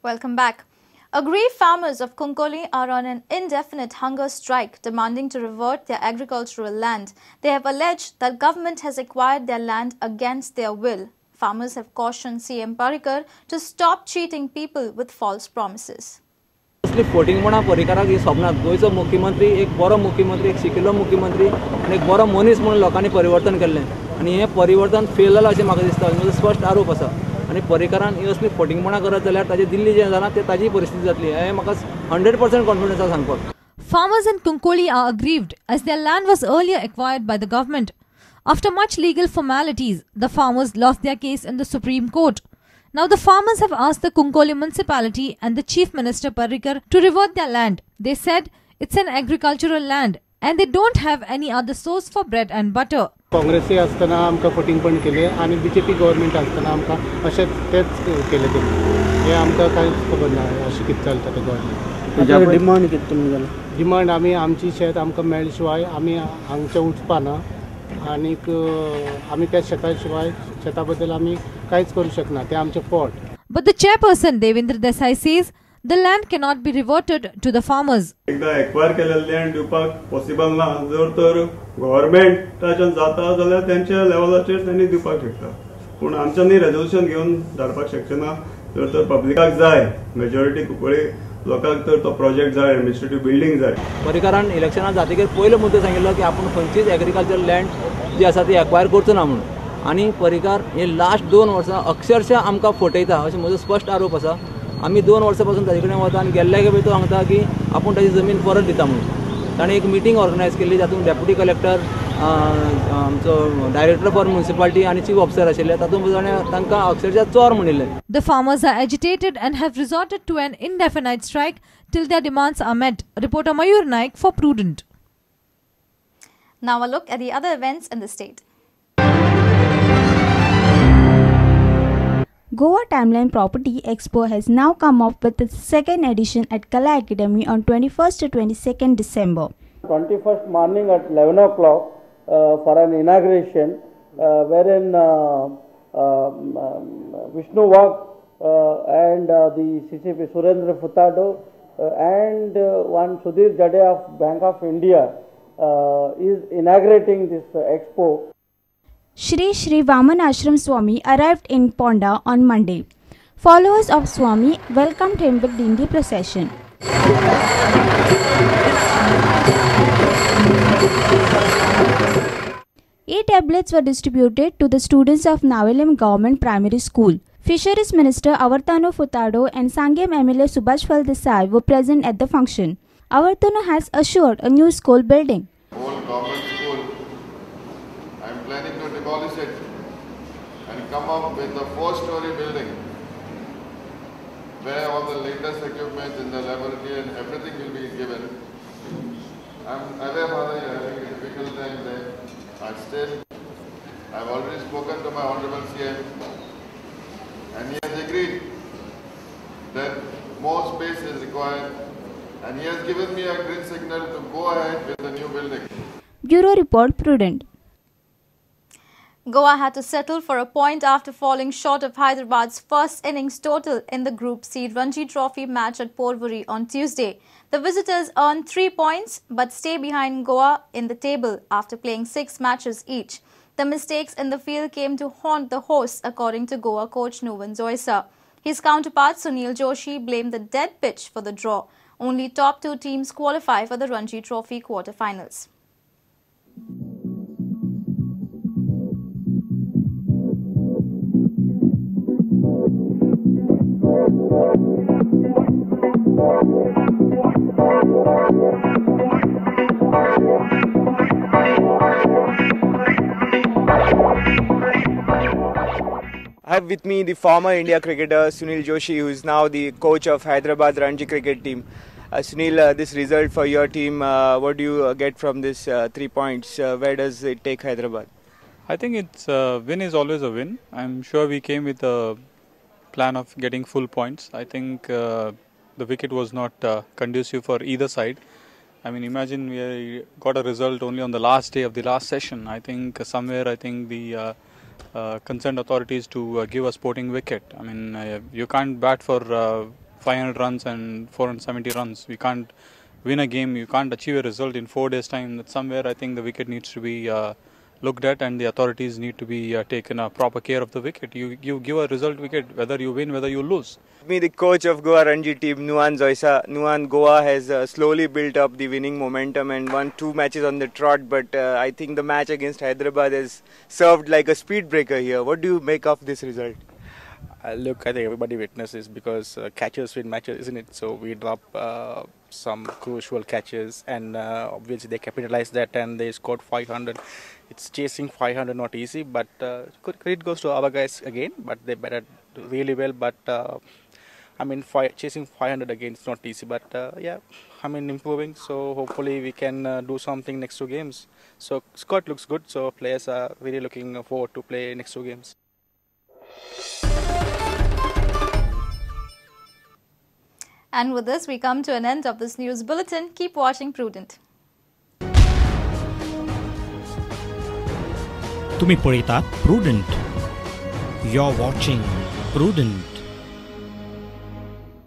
Welcome back. Aggrieved farmers of Cuncolim are on an indefinite hunger strike demanding to revert their agricultural land. They have alleged that government has acquired their land against their will. Farmers have cautioned CM Parrikar to stop cheating people with false promises. असली फोटिंगपणां पर्रीकाराक ही सोबनात. गोंयचो मुख्यमंत्री एक बरो मुख्यमंत्री, एक शिकिल्लो मुख्यमंत्री आनी एक बरो मनीस म्हणून लोकांनी परिवर्तन केल्लें आनी हें परिवर्तन फेल जालां अशें म्हाका दिसता. म्हजो स्पश्ट आरोप आसा आनी पर्रीकारान ही असली फोटिंगपणां करत जाल्यार ताजी दिल्ली जें जालां तें ताजी परिस्थिती जातली हें म्हाका 100% कॉन्फिडन्स आसा सांगपाक. Farmers in Cuncolim are aggrieved as their land was earlier acquired by the government. After much legal formalities, the farmers lost their case in the Supreme Court. Now the farmers have asked the Cuncolim municipality and the Chief Minister Parrikar to revert their land. They said it's an agricultural land and they don't have any other source for bread and butter. काँग्रेसी आसतना आमकां फोटिंगपण केलें आनी BJP government आसतना आमकां अशेंच तेंच केलें तेणी. हें आमकां कांयच खबर ना अशें कितें चलता तें गव्हर्मेंट. डिमांड कितें तुमी जाल्यार? डिमांड आमी आमची शेत आमकां मेळ्ळे शिवाय आमी हांगचें उठपा ना आनीक आमी त्या शेता शिवाय शेता बद्दल आमी कांयच करूं शकना, तें आमचें पोट. But the chairperson Devendra Desai says the land cannot be reverted to the farmers. एकदा एक्वायर केलें लँड दिवपाक पॉसिबल ना. जर तर गव्हर्मेंटाच्यान जाता जाल्यार तेंच्या लेवलाचेर तांणी दिवपाक शकता, पूण आमच्यांनी रेजोल्युशन घेवन धाडपाक शकचे ना. जर तर पब्लिकाक जाय, मेजॉरिटी कुंकळी लोकांक तर तो प्रोजेक्ट जाय, एडमिनिस्ट्रेटीव बिल्डींग जाय. पर्रीकारान इलेक्शनाक जातकीर पयलो मुद्दो सांगिल्लो की आपूण खंयचीच एग्रीकल्चर लँड जी आसा ती एक्वायर करचो ना म्हणून. आनी पर्रीकार हे लास्ट 2 वर्सां अक्षरशः आमकां फटयता अशें म्हजो स्पश्ट आरोप आसा. आमी 2 वर्सां पासून ताजे कडेन वता आनी गेल्ले खेपे तो सांगता की आपूण ताजी जमीन परत दिता म्हणून. ताणें एक मिटींग ऑर्गनायज केल्ली जातूंत डेप्युटी कलेक्टर, आमचो डायरेक्टर फॉर म्युनिसिपालिटी आनी चीफ ऑफिसर आशिल्ले. तातूंत ताणें तांकां अक्षरशः चोर म्हणिल्लें. The farmers are agitated and have resorted to an indefinite strike till their demands are met. Reporter Mayur Naik for Prudent. Now a look at the other events in the state. Goa Timeline Property Expo has now come up with its second edition at Kala Academy on 21st to 22nd December. 21st morning at 11 o'clock for an inauguration wherein Vishnu Wagh and the CCP Surendra Furtado and one Sudhir Jade of Bank of India is inaugurating this expo. Shri Shri Vaman Ashram Swami arrived in Ponda on Monday. Followers of Swami welcomed him with Dindi procession. E-tablets were distributed to the students of Navelim Government Primary School. Fisheries Minister Avertano Furtado and Sanguem MLA Subhash Phaldesai were present at the function. Avertano has assured a new school building. Old government school, I am planning to demolish it and come up with a 4-story building where all the latest equipment in the laboratory and everything will be given. I am aware, Father, you are having a difficult time there. But still, I have already spoken to my Honorable CM and he has agreed that more space is required and he has given me a green signal to go ahead with the new building. Bureau Report, Prudent. Goa had to settle for a point after falling short of Hyderabad's first innings total in the Group C Ranji Trophy match at Porvorim on Tuesday. The visitors earned 3 points but stay behind Goa in the table after playing 6 matches each. The mistakes in the field came to haunt the hosts, according to Goa coach Nuwan Zoysa. His counterpart Sunil Joshi blamed the dead pitch for the draw. Only top 2 teams qualify for the Ranji Trophy quarterfinals. I have with me the former India cricketer Sunil Joshi, who is now the coach of Hyderabad Ranji cricket team. Sunil, this result for your team, what do you get from this 3 points? Where does it take Hyderabad? I think it's win is always a win. I'm sure we came with a plan of getting full points. I think the wicket was not conducive for either side. I mean, imagine we got a result only on the last day of the last session. I think somewhere, I think the concerned authorities to give a sporting wicket. I mean, you can't bat for 500 runs and 470 runs. We can't win a game, you can't achieve a result in 4 days' time. That somewhere I think the wicket needs to be looked at, and the authorities need to be taken a proper care of the wicket. You give a result wicket, whether you win, whether you lose. Me, the coach of Goa Ranji team, Nuwan Zoysa. Nuwan, Goa has slowly built up the winning momentum and won 2 matches on the trot, but I think the match against Hyderabad has served like a speed breaker here. What do you make of this result? Look, I think everybody witnesses, because catches win matches, isn't it? So we drop some crucial catches, and obviously they capitalized that and they scored 500. It's chasing 500 not easy, but credit goes to our guys again, but they batted really well. But I mean, chasing 500 again is not easy, but yeah, I mean, improving. So hopefully we can do something next 2 games. So squad looks good, so players are really looking forward to play next 2 games. And with this, we come to an end of this news bulletin. Keep watching Prudent. तुम्ही पळयतात Prudent. You're watching Prudent.